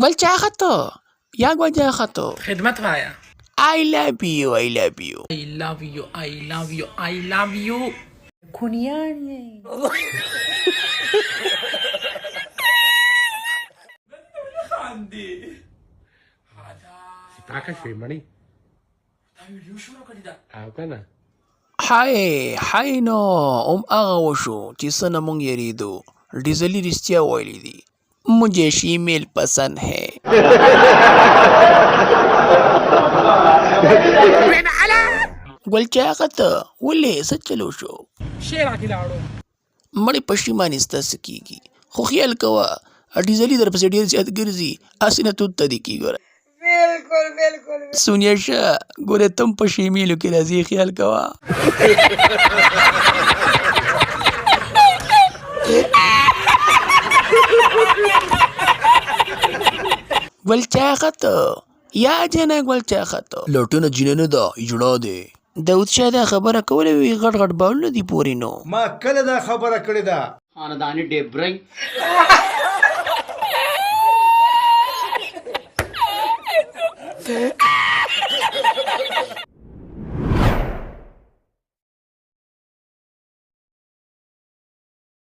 ګل چا خطو یا ګل چا خطو خدمت وایا. I love you I love you. I love you I love you I love you. کونیان یې. پاکه شوې مړی او که نه؟ حای حای نو هم هغه وشو چې څه نه مونږ یریدو. ډیزلي رښتیا ویلي دي، مجھے شیمیل پسند ہے. ګل چا خطه ولې څه چلو شو؟ شعر کې لاړو. مړې پښیماني ستا څه کیږي، خو خیال کوه ډیزلي درپسې ډېر زیات ګرځي، هسې نه توت ته دې کېږي. ګوره بالکل بالکل. سونیا شه ګوره تم په شیمیلو کې راځي، خیال کوه. ګل چا خطه یا جنه ګل چا خطه لټونه جنه نه ده اجړا دی. داود شاه دا خبره کوله وی غټ غټ باولونه دي پورې. نو ما کله دا خبره کړې ده؟ خاندانی ډیبرنګ.